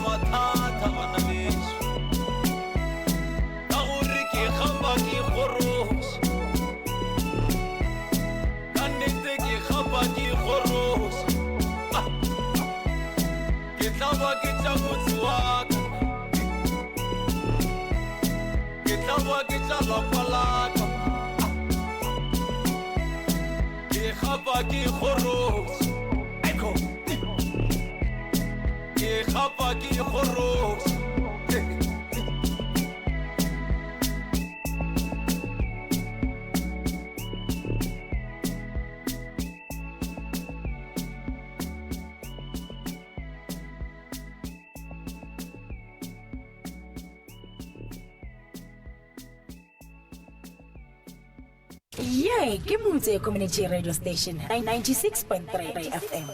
mathata bana bešo. Ka gore ke gapa ke goroša. Ka nnete ke gapa ke goroša. Ah. Ke tla ba ke tša motse wa ka. Ke tla ba ke tša lapa la ka. Ke gapa ke goroša. Echo. Ke gapa ke goroša. Ye ke Motse Community Radio Station 96.3 FM.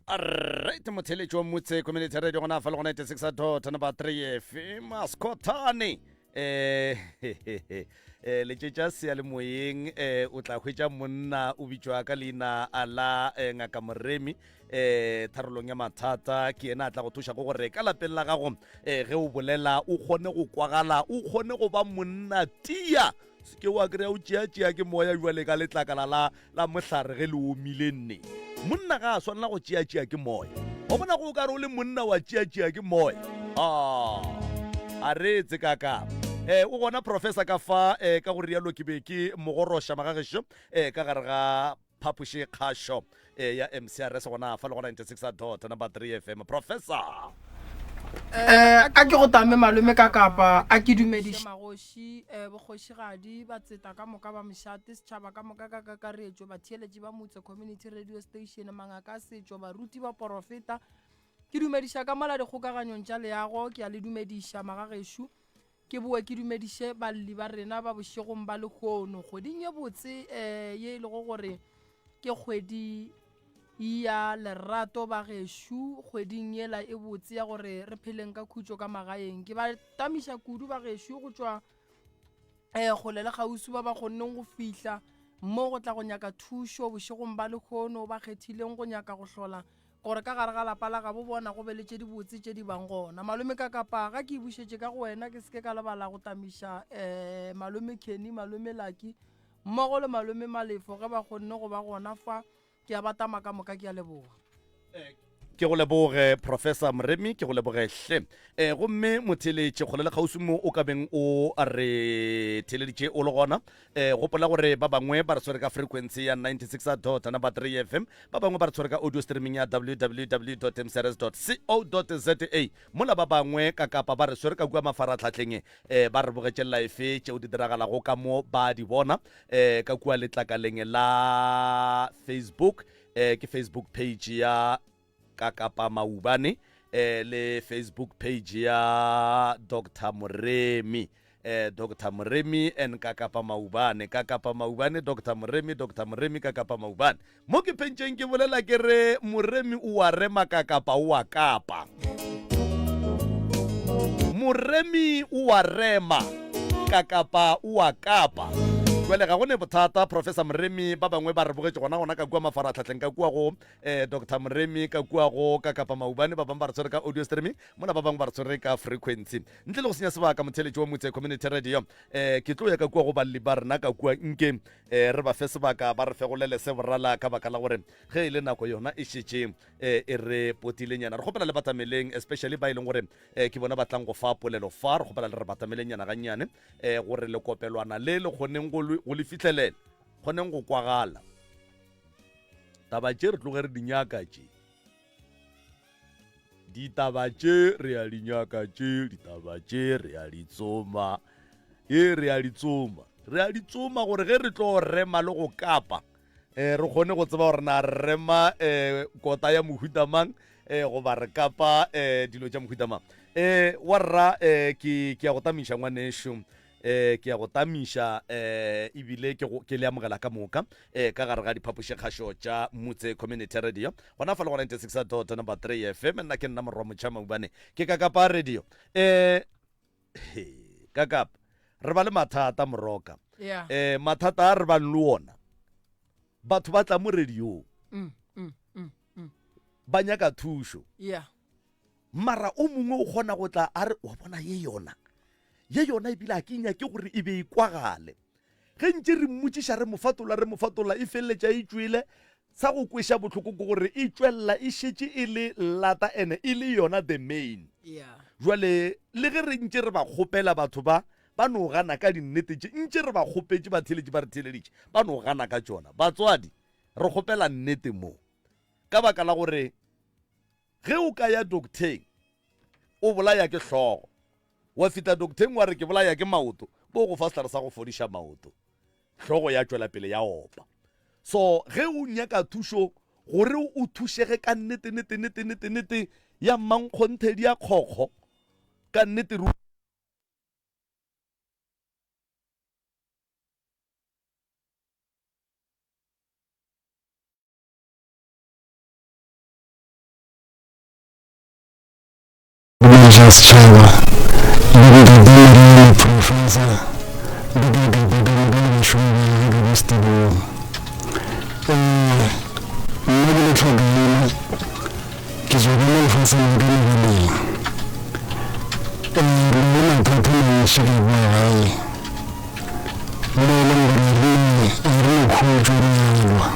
Alright, motheletši wa Motse Community Radio gona fa le go 96 dot number 3 FM Scottane eh eh letšetša seyalemoyeng eh o tla hwetša monna o bitšwa ka leina la eh, ngaka Moremi eh tharolong ya mathata ke yena a tla go thuša go gore ka lapeng la gago eh ge o bolela o kgone go kwagala o kgone go ba monna tia se ke wa kry-a o tšea-tšea ke moya jwale ka letlakala la la mohlare ge le omile nne. Monna ga a swanela go tšea-tšea ke moya. Wa bona go o ka re o le monna wa tšea-tšea ke moya. Ah, a reetse ka ka. Eh, o gona professor ka fa eh, ka go rialo ke be ke mogoroša magagešo eh, ka gare ga phapoši kgašo eh, ya MCRS gona fa le go 96 dot number 3 FM. Professor. Eh, a ke go tame malome ka kapa a ke dumediše magoši eh, bokgošigadi batseta ka moka ba mošate setšhaba ka moka ka kakaretšo batheeletši ba motse community radio station mangaka a setšo baruti baporofeta ke dumediša ka mola dikgokaganyong tša leago ke a le dumediša magagešo Ke boe ke dumediše balli ba rena ba bošegong ba lehono kgweding ye botse um ye e lego gore ke kgwedi ya lerato ba gešo kgweding yela e botse ya gore re pheleng ka khutšo ka magaeng ke ba tamiša kudu ba gešo go tšwa um kgole le kgauswi ba ba kgonneng go fihla mo go tla go nyaka thušo bošegong ba lehono ba kgethileng go nyaka go hlola gore ka gare ga lapa la gabo bona go be le tše dibotse tše di bang gona. Malome Kakapa, ga ke e bušetše ka go wena ke se ke ka lebala go tamiša um malome Kenny, malome Lucky mmogo le malome Malefo ge ba kgonne go ba gona fa. Ke a ba tama ka moka, ke a leboga. Ke go leboge Professor Moremi, ke go leboge hle. E, gomme motheeletši kgole le kgauswi mo o ka beng o re theeleditše o le gona E, gopola gore ba bangwe ba re tshwere ka frequency ya 96 dot number 3 FM, ba bangwe ba re tshwere ka audio streaming ya www.mcrs.co.za, mola ba bangwe ka Kapa ba re swere ka kua mafaratlhahleng e, ba re bogetše life tšeo di diragalago ka mo ba di bona e, ka kua letlakaleng la Facebook e, ke Facebook page ya ka Kapa Maubane eh, le Facebook page ya Dr Moremi eh, Dr Moremi and ka Kapa Maubane ka Kapa Maubane Dr Moremi Dr Moremi ka Kapa Maubane mo ke phentšeng ke bolela ke re Moremi o wa rema ka Kapa o wa kapa Moremi o wa rema ka Kapa o wa kapa jwale ga go ne bothata Professor Moremi ba bangwe ba re bogetše gona gona ka kua mafaratlhatlheng ka kua go eh, Dr Moremi ka kua go ka Kapa Maubane, ba bangwe ba re tshwere ka audio streaming, mola ba bangwe ba re tshwere ka frequency. Ntle le go senya sebaka, motheeletši wa Motse Community Radio, eh, ke tlo ya ka kua go balli ba rena ka kua nke eh, re ba fe sebaka ba re fegolele se borala ka baka la gore ge e le nako yona e šetše eh, e re potilenyana. Re kgopela le batameleng especially ba e leng gore eh, ke bona ba tlang go fa polelo fa, re kgopela le re batameleng nyana gannyane eh, gore lekopelwana le le kgoneng go le fihlelela, kgoneng go kwagala. Taba tše re tloge re di nyaka tše. Ditaba tše re a di nyaka tše, ditaba tše re a di tsoma. E re a di tsoma. Re a di tsoma gore ge re tlo rema le go kapa, eh, re kgone go tseba gore na re rema eh, kota ya mohuta mang eh, goba re kapa eh, dilo tša mohuta mang. Eh, wa rra eh, ke, ke ya go tamiša ngwanešo. Eh, ke ya go tamiša eh, ebile ke, go, ke le amogela ka moka eh, ka gare ga diphapošikgašo tša Motse Community Radio gona fa le go 96 dot number 3 FM. Nna ke nna morwa motšha Maubane, ke ka Kapa Radio. Eh, he, ka Kapa re ba le mathata moroka. Yeah. Eh, mathata a re bang le ona. Batho ba tla mo radiong ba nyaka thušo. Yeah. Mara o mongwe o kgona go tla a re, wa bona ye yona, ye yona ebile a ke nyake gore e be e kwagale. Ge ntše re mmotšiša re mo fatola re mo fatola e feleletša e tšwele. Sa go kweša bohloko ke gore e tšwelela e šetše e le lata ene e le yona the main. Yeah. Jwale le ge re ntše re ba kgopela batho ba, ba no gana ka dinnete tše ntše re ba kgopetše batheeletši ba re theeleditše, ba no gana ka tšona. Batswadi, re kgopela nnete mo. Ka baka la gore Ge o ka ya docteng o bolaya ke hlogo, wa fihla docteng wa re ke bolaya ke maoto, bo go fa sehlare sa go fodiša maoto, hlogo ya tšwela pele ya opa. So ge o nyaka thušo gore o thušege ka nnete nete nete nete nete ya mmankgonthe di a kgokgo ka nnete ruri. Dumediša setšhaba le Ntate Morena Professor le Bakapa ka moka le bašomi ba gagwe ka mo studiong. Eh, nna ke le Tlhokaina, ke tswa ka mo lefaseng la ka Megaleng. Eh, re na le mathata a mantši ka kua gae, mo e leng gore ga re na, ga re na khutšo, re a lwa.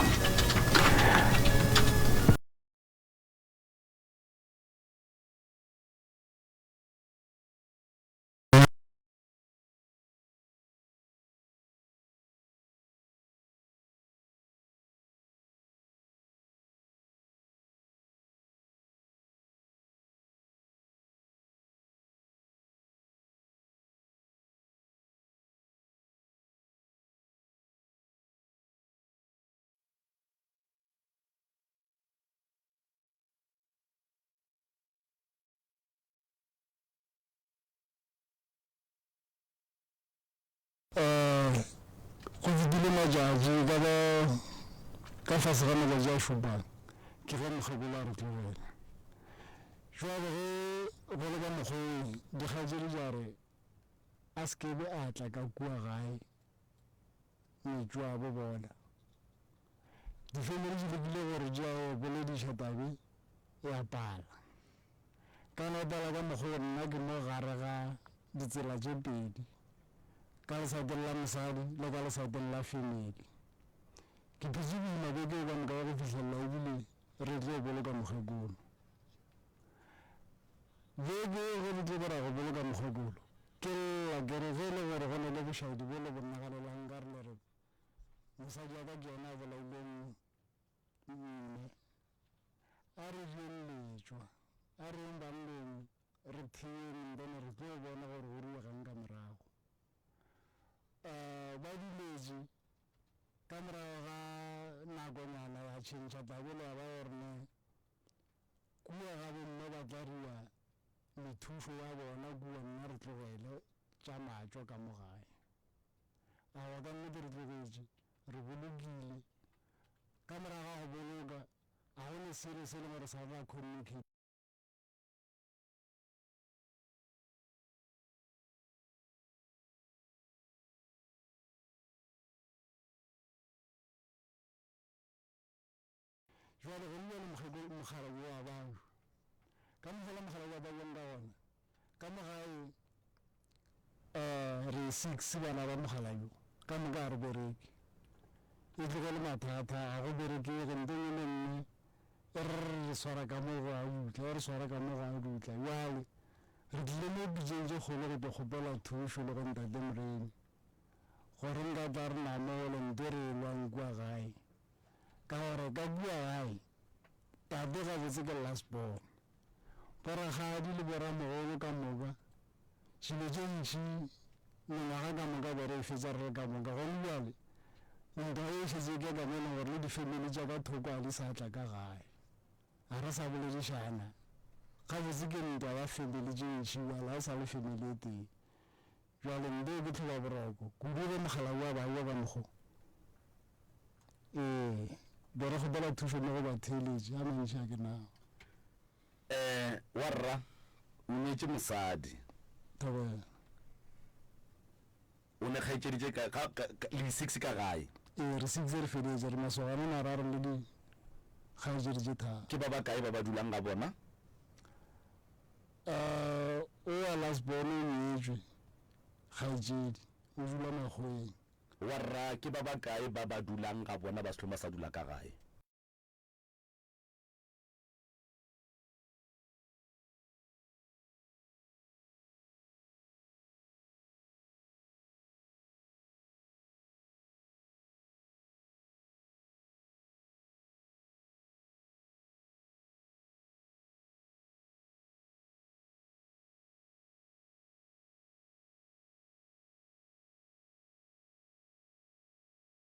Go fetile matšatši ka ba ka fase ga matšatši a šupang ke ge mokgekolo a re tlogela. Jwale ge go le ka mokgwa oo, dikgaetšedi tša re a se ke be a tla ka kua gae metšwa bo bona. Difemeli di lekile gore di a yo bolediša tabe ya pala. Ka no pala ka mokgwa wo nna ke mo gare ga ditsela tše pedi, ka lesaeteng la mosadi le ka lesaeteng la femeli. Ke phetše boima beke ka moka go fihlelela ebile re tlo boloka mokgekolo. Beke ge re tlo ra go boloka mokgekolo, ke lla ke re ge e le gore go na le bošaedi bo le bo nagalelang nka re le re mosadi wa ka ke yena a bolaileng mme. A re jeng letšwa, a re yeng banneng re theeng then re tlo bona gore go ruegang ka morago. Um ba dumetše ka morago ga nakonyana ya tšhentšha tabele ya ba gore ne Kua ga bomme ba tla rua methušo ya bona kua nna re tlogele tša matšo ka mo gae. Aowa ka nnete re tlogetše, re bolokile. Ka morago ga go boloka ga go ne selo se e leng gore sa tla communicate. Jwale gone bjale mokgekolo mokgalabje wa bajwa. Ka mokgwa la mokgalabje wa bajwang ka gona, ka mo gae um re six bana ba mokgalabje, ka moka ga re bereke. E tlogele mathata, ga go berekege, nto nngwe le nngwe e re re swara ka mo go a dutla, e re swara ka mo go a dutla. Bjale re tlile mo pitšeng tše kgolo go tlo kgopela thušo le go ntate Moremi gore nka tla re namole nto re e lwang kua gae. Ka gore ka kua gae tate gabotse ke last born. Borakgadi le boramogolo ka moka, dilo tše ntši mengwaga ka moka be re e fetša re le ka moka. Gone bjale ntwa e e šetše e keka mo e leng gore le di-family tša ka thoko ga di sa tla ka gae. Ga re sa boledišana. Gabotse ke ntwa ya family tše ntši bjale, ga e sa le family e tee. Bjale mpe ke tlhoba boroko kudu ge mogala wa ba ewa ka mokgo. Ee, be re kgopela thušo mo go batheeletši, a mantši a ke nago. Eh, wa rra, o nyetše mosadi. Thobela. O ne kgaetšedi tše ka, ka, ka, le di-six ka gae. Ee, re sitse re feletše, re masogana mararo le dikgaetšedi tše tharo. Ke ba bakae ba ba dulang ga bona? Uh, o wa last born o nyetšwe, kgaetšedi, o dula Makgoweng. Warra, ke ba bakae ba ba dulang ga bona ba se hlong ba sa dula ka gae?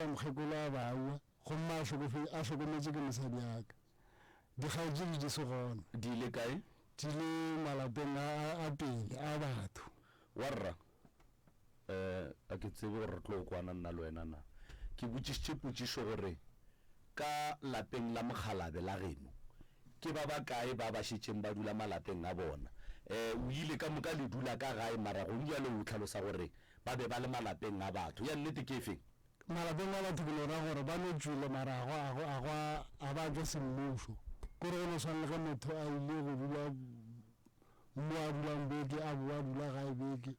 Mokgekolo a baua gomme a hlokofe, a hlokometše ke mosadi ya ka. Dikgaetšedi di se gona. Di ile kae? Di ile malapeng a, a, a pele a batho. Warra, eh, a ke tsebe gore re tlo kwana nna le wena na. Ke botšišitše potšišo gore ka lapeng la mokgalabe la geno ke ba bakae ba ba šetšeng ba dula malapeng a bona. Eh, o ile ka moka le dula ka gae mara gong bjale o hlalosa gore ba be ba le malapeng a batho. Ya nnete ke efeng? Malapeng a batho ke no ra gore ba no tšwele mara a go, a go, a go, a ba tšwa semmušo. Kore go no swana le ge motho a ile go dula mo a dulang beke, a bowa a dula gae beke,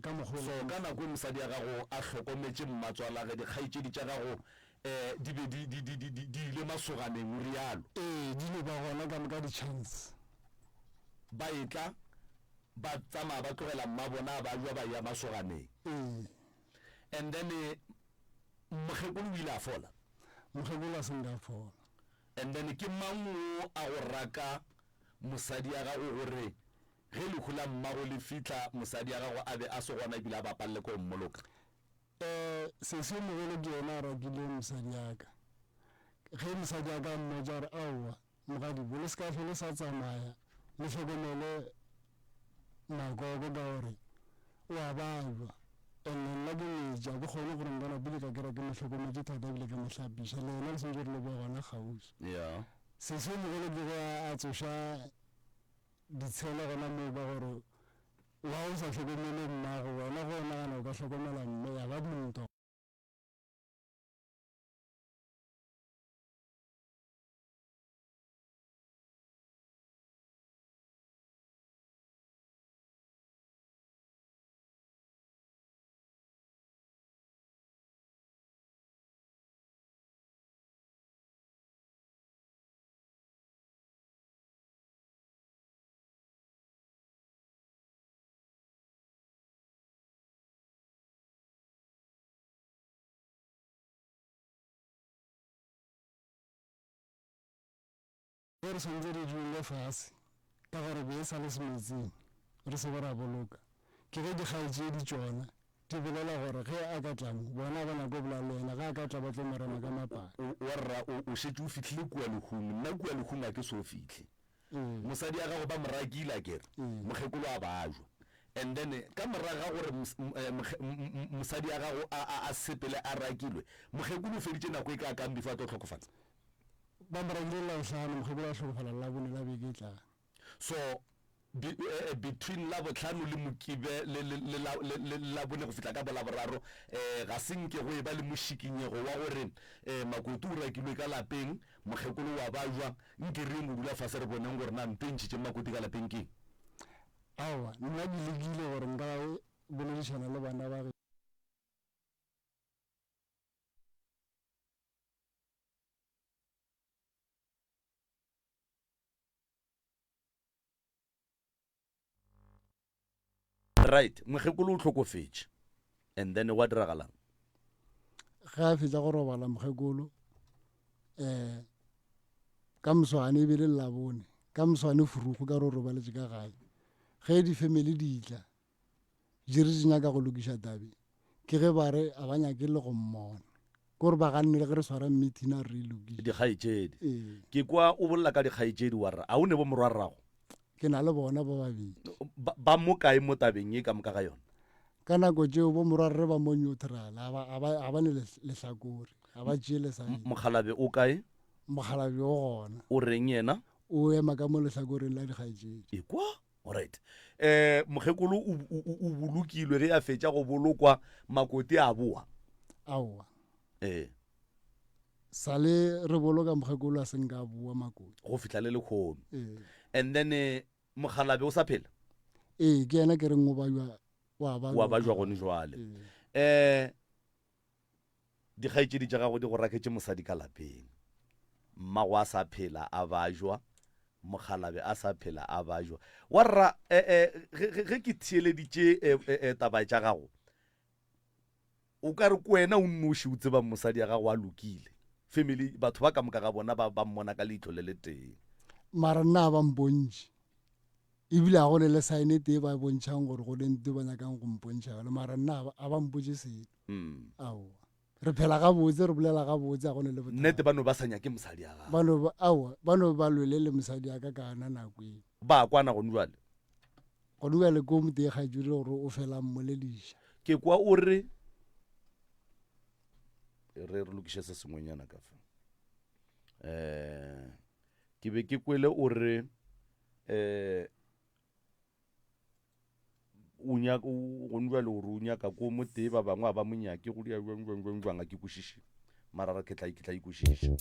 ka mokgwa o. So ka nako e mosadi ya gago a hlokometše mmatswalage, dikgaetšedi tša gago um di be di, di, di, di, di, di ile masoganeng, o realo? Ee, di no ba gona ka moka di-chance. Ba etla, ba tsamaya ba tlogela mmabona a ba jwa ba ya masoganeng. Ee. And then mokgekolo o ile a fola? Mokgekolo a se nka a fola. And then ke mang wo a go raka mosadi ya gago gore ge lehu la mmago le fihla mosadi ya gago a be a se gona ebile a bapalele ke go mmoloka? Eh, sesi yo mogolo ke yena a rakileng mosadi ya ka. Ge mosadi ya ka a mmotša gore aowa, Mogadibo, le se ka hlwe le sa tsamaya, le hlokomele makoko ka gore o a babja. And-e nna ke ngwetši, ga ke kgone gore nka napile ka kera ke mo hlokometše thata ebile ke mo hlapiša. Le yena le swanetše gore le be gona kgauswi. Yeah. Sesi yo mogolo ke ge a tsoša ditshele gona moo ka gore wa o sa hlokomele mmago, wena ge o nagana o ka hlokomela mme, ya ba dintwa. Ge re swanetše re dule fase, ka gore be e sa le semetsing, re se be ra boloka. Ke ge dikgaetšedi tšona di bolela gore ge a ka tla mo, bona ba nyako bolela le yena, ge a ka tla ba tlo mo rema ka mapala. Wa rra, o, o šetše o fihlile kua lehung, nna kua lehung ga ke so fihle. Mosadi ya gago ba mo rakile akere, mokgekolo a bajwa. And then ka morago ga gore mosadi ya gago a, a, a sepele a rakilwe, mokgekolo o feditše nako e kaakang before a tlo hlokofala? Ba mo rakile Labohlano, mokgekolo a hlokofala Labone la beke e tlang. So be, eh, eh, between Labohlano le Mokibe le, le, le, la, le, le, le Labone go fihla ka boLaboraro, eh, ga se nke go eba le mošikinyego wa gore eh, Makoti o rakilwe ka lapeng, mokgekolo wa bajwa, nke re yeng go dula fase re boneng gore na nto e ntšhitšeng Makoti ka lapeng keng. Aowa, nna ke lekile gore nka boledišana le bana ba ge. Right, mokgekolo o hlokofetše and then gwa diragalang? Ge a fetša go robala mokgekolo um ka moswane e be le Labone, ka moswane furugo ka re o robaletše ka gae. Ge di-family di tla di re di nyaka go lokiša tabe, ke ge ba re a ba nyake le go mmona. Ke gore ba ganne le ge re swara meeting a re e lokiše. Dikgaetšedi. Ee. Ke kwa o bolela ka dikgaetšedi wa rra, a o ne bo morwarrago? Ke na le bona ba babedi. Ba, ba mo kae mo tabeng ye ka moka ga yona? Ka nako tšeo bo morwarre ba mo neutral, a ba, a ba, a ba ne lehlakore, a ba tšee le side. Mokgalabje o kae? Mokgalabje o gona. O reng yena? O ema ka mo lehlakoreng la dikgaetšedi. Ekwa? Alright. Eh, mokgekolo o, o, o bolokilwe ge a fetša go bolokwa, Makoti a boa. Aowa. Ee. Sa le re boloka mokgekolo a se nka a boa Makoti. Go fihla le lekgono. Ee. And then eh, mokgalabe o sa phela? Ee, ke yena ke reng o bajwa, wa bajwa. Wa bajwa gone jwale. Ee. Eh, dikgaetšedi tša gago di go raketše mosadi ka lapeng. Mmago a sa phela a bajwa, mokgalabe a sa phela a bajwa. Wa rra, eh, eh, ge, ge, ge ke theeleditše eh, eh, eh, taba tša gago, O ka re ke wena o nnoši o tsebang mosadi ya gago a lokile. Family, batho ba ka moka ga bona ba, ba mmona ka leihlo le letee. Mara nna ga ba mpontšhe. Ebile ga go ne le sign e tee ba e bontšhang gore go ne nto ba nyakang go mpontšha yona. Mara nna ga ba mpotše selo. Aowa. Re phela gabotse, re bolela gabotse, ga go ne le bothata. Nnete ba no ba sa nyake mosadi ya gago. Ba no ba, aowa, ba no ba lwele le mosadi ya ka ka yona nako eo. Ba kwana gone jwale? Gone bjale ko motee kgaetšedi gore o fela a mmolediša. Ke kwa o re, re re lokiše se sengwenyana ka fa. Um ke be ke kwele o re um o nyaka gone bjale o re o nyaka ko motee ba bangwe ga ba mo nyake go dia jwang jwang jwang jwang ga ke kwešiše mara re ke tla ke tla ikwešiša.